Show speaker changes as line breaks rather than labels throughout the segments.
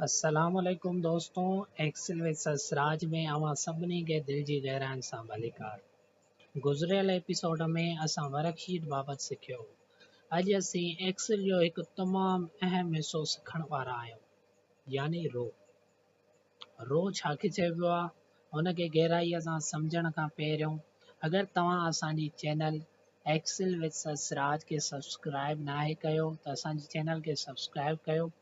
السلام عليڪم دوستو ايڪسل وٿ سرسراج ۾ اوهان سڀني کي دل جي گهراين سان ڀليڪار. گذريل ايپيسوڊ ۾ اسان ورڪ شيٽ بابت سکيو هو. اڄ اسين ايڪسل جو هڪ تمام اهم حصو سکڻ وارا آهيون يعني رو. رو ڇا کي چئبو آهي ان کي گهرائي سان سمجهڻ کان پهريون اگر توهان اسان جي چينل ايڪسل وٿ سرسراج کي سبسڪرائب ناهي ڪيو ته اسان جي چينل کي سبسڪرائب ڪيو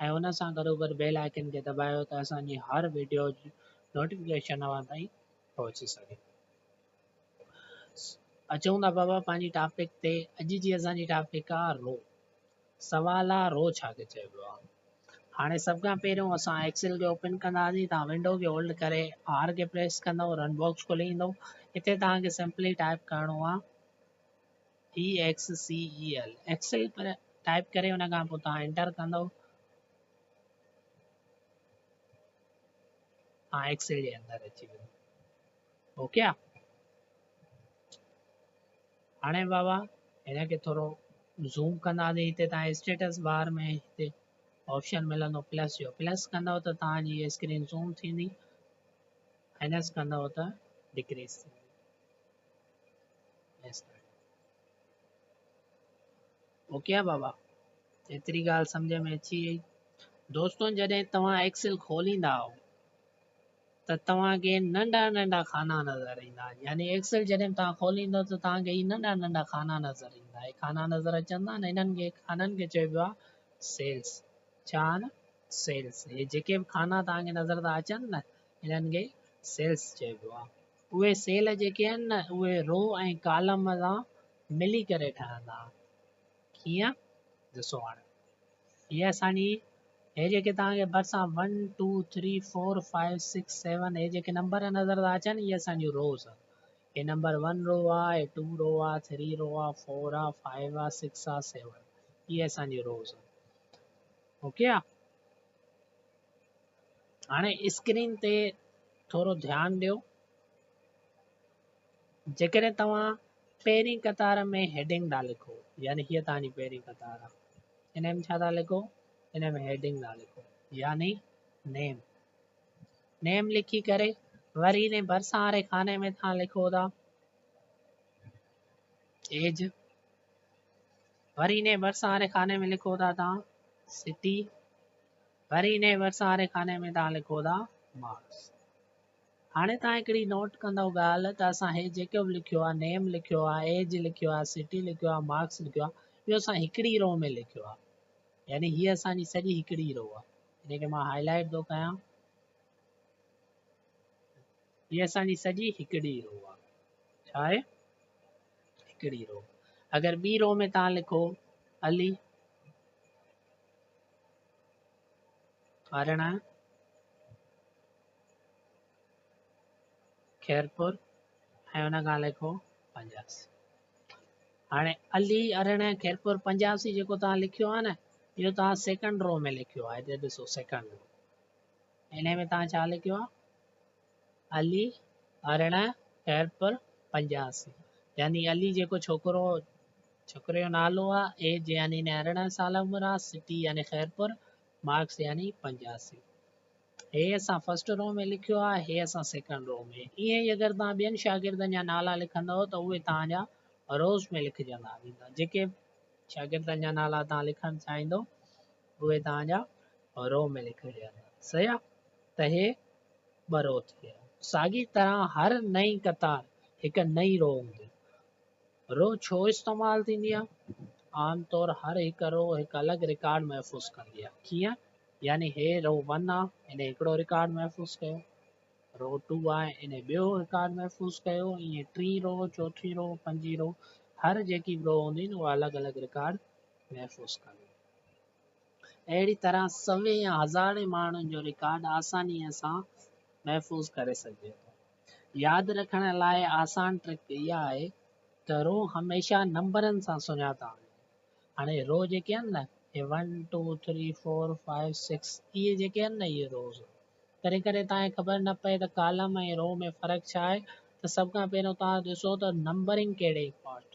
۽ ان سان گڏوگڏ بيل آئيڪن کي دٻايو ته اسان جي هر وڊيو جي نوٽيفڪيشن اوهان تائين پهچي سگهي. اچون ٿا بابا پنهنجي ٽاپڪ تي. اڄ جي اسان جي ٽاپڪ آ رو. سوال آ رو ڇا کي چئبو آ. هاڻي سڀ کان پهريون اسان ايڪسل کي اوپن ڪنداسين. توهان ونڊو کي هولڊ ڪري آر کي پريس ڪندو رن باڪس کلي ايندو. هتي توهان کي سمپلي ٽائپ ڪرڻو آ EXCEL Excel type ڪري ان کان پوء توهان انٽر ڪندو ها ايڪسل جي اندر اچي ويندو. اوڪي آ. هاڻي بابا هن کي ٿورو زوم ڪنداسين. هتي توهان اسٽيٽس بار ۾ هتي آپشن ملندو پلس جو، پلس ڪندو ته توهان جي اسڪرين زوم ٿيندي، مائنس ڪندو ته ڊڪريز ٿيندي. اوڪي آ بابا، ايتري ڳالهه سمجهه ۾ اچي وئي. دوستو جڏهن توهان ايڪسل کوليندا آهيو ته توهان کي ننڍا ننڍا خانا نظر ايندا، يعني ايڪسل جڏهن توهان کوليندو ته توهان کي هي ننڍا ننڍا خانا نظر ايندا. هي خانا نظر اچن ٿا نه، انهن کي خانن کي چئبو آهي سيلز. ڇا آهن؟ سيلز. هي جيڪي به خانا توهان کي نظر ٿا اچن نه، انهن کي سيلز چئبو آهي. اهي سيل جيڪي آهن نه، اهي رو ۽ ڪالم سان ملي ڪري ٺهندا آهن. ڪيئن؟ ڏسو هاڻي هي اسان جي هي جيڪي توهان کي ڀرسان 1 2 3 4 5 6 7 هي جيڪي نمبر نظر ٿا اچن، اهي اسان جون روز آهن. هي نمبر 1 رو آهي، هي 2 رو آهي، 3 رو آهي، 4 آهي، 5 آهي، 6 آهي، 7، اهي اسان جون روز آهن. اوڪي آ. هاڻي اسڪرين تي ٿورو ڌيان ڏيو. جيڪڏهن توهان پهرين قطار ۾ هيڊنگ ٿا لکو، يعني هيء توهان جي پهرين قطار آهي، ان ۾ ڇا ٿا لکو؟ ان ۾ هيڊنگ ٿا لکو، يعني نيم. نيم لکي ڪري وري ان ڀرسان واري خاني ۾ توهان لکو ٿا ايج، وري ان ڀرسان واري خاني ۾ لکو ٿا توهان سٽي، وري انهيء ڀرسان واري خاني ۾ توهان لکو ٿا مارڪس. هاڻي توهان هڪڙي نوٽ ڪندؤ ڳالهه ته اسان هي جيڪو به لکيو آهي، نيم لکيو آهي، ايج لکيو آهي، سٽي لکيو آهي، مارڪس لکيو آهي، اهو اسان هڪڙي رو ۾ لکيو آهي. يعني هيء اسان جي سڄي هڪڙي رو آهي. ان کي مان هائي لائيٽ ٿو ڪيان. هيء اسان جي سڄي هڪڙي رو آهي. ڇا آهي؟ هڪڙي رو. اگر ٻي رو ۾ توهان لکو علي ارڙهن خيرپور ۽ ان کان لکو 85. هاڻي علي 18 خيرپور 85 جيڪو توهان لکيو آهي نه، اهو توهان سيڪنڊ رو ۾ لکيو آهي. هتي ڏسو سيڪنڊ رو، ان ۾ توهان ڇا لکيو آهي؟ علي 18 خيرپور 85. يعني علي جيڪو ڇوڪرو، ڇوڪري جو نالو آ، ايج يعني هن 18 سال عمر آ، سٽي يعني خيرپور، مارڪس يعني 85. هي اسان فرسٽ رو ۾ لکيو آ، هي اسان سيڪنڊ رو ۾. ائين ئي اگر توهان ٻين شاگردن جا نالا لکندؤ ته اهي توهان جا روز ۾ لکجندا ويندا. جيڪي شاگردن جا نالا توهان لکڻ چاهيندؤ اهي توهان جا رو ۾ لکجندا. صحيح آ؟ ته هي ٻه رو ٿي ويا. ساڳي طرح هر نئين قطار هڪ نئين رو هوندي. رو ڇو استعمال ٿيندي آهي؟ عام طور هر هڪ رو هڪ الڳ رڪارڊ محفوظ ڪندي آهي. ڪيئن؟ يعني هي رو ون آهي، ان هڪڙو رڪارڊ محفوظ ڪيو، رو ٽو آهي، ان ٻيو رڪارڊ محفوظ ڪيو، ائين ٽين رو، چوٿين رو، پنجين رو، هر جيڪي به رو هوندي نه اها الڳ الڳ رڪارڊ محفوظ ڪندي. اهڙي طرح سوين يا هزارين ماڻهن جو رڪارڊ آسانيء سان محفوظ ڪري سگهجي ٿو. ياد رکڻ لاء آسان ٽرڪ اها آهي ته رو هميشه نمبرن سان سڃاتا وڃن. هاڻي رو جيڪي آهن نه هي one two three four five six اهي جيڪي آهن نه اهي روز آهن. تڏهن ڪڏهن توهان کي خبر نه پئي ته ڪالم ۽ رو ۾ فرق ڇا آهي ته سڀ کان پهريون توهان ڏسو ته نمبرنگ ڪهڙي پارٽ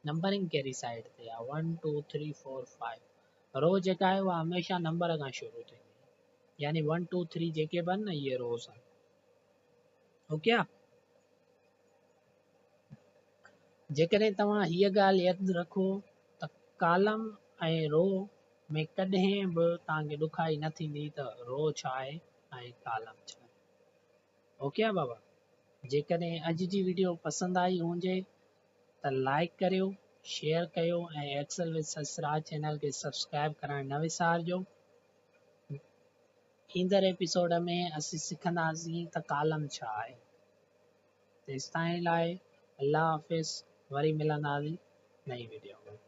نمبرنگ ڪهڙي سائيڊ تي آهي one two three four five. رو جيڪا آهي اها هميشه نمبر کان شروع ٿيندي آهي. يعني ون ٽو ٿري جيڪي به آهن نه اهي روز آهن. اوڪي آ؟ جيڪڏهن توهان هيء ڳالهه ياد رکو ته ڪالم ۽ رو ۾ ڪڏهن به توهان کي ڏکائي نه ٿيندي ته رو ڇا آهي ۽ ڪالم ڇا آهي. اوڪي آ بابا؟ جيڪڏهن اڄ جي وڊيو پسند آئي هجي ته لائيڪ ڪريو، شيئر ڪيو ۽ ايڪسل وٿ سسراج چينل کي سبسڪرائيب ڪرڻ نه وسارجو. ايندڙ ايپيسوڊ ۾ اسين سکنداسين ته ڪالم ڇا آهي. تيستائين لاء الله حافظ وري ملنداسين نئين وڊيو ۾.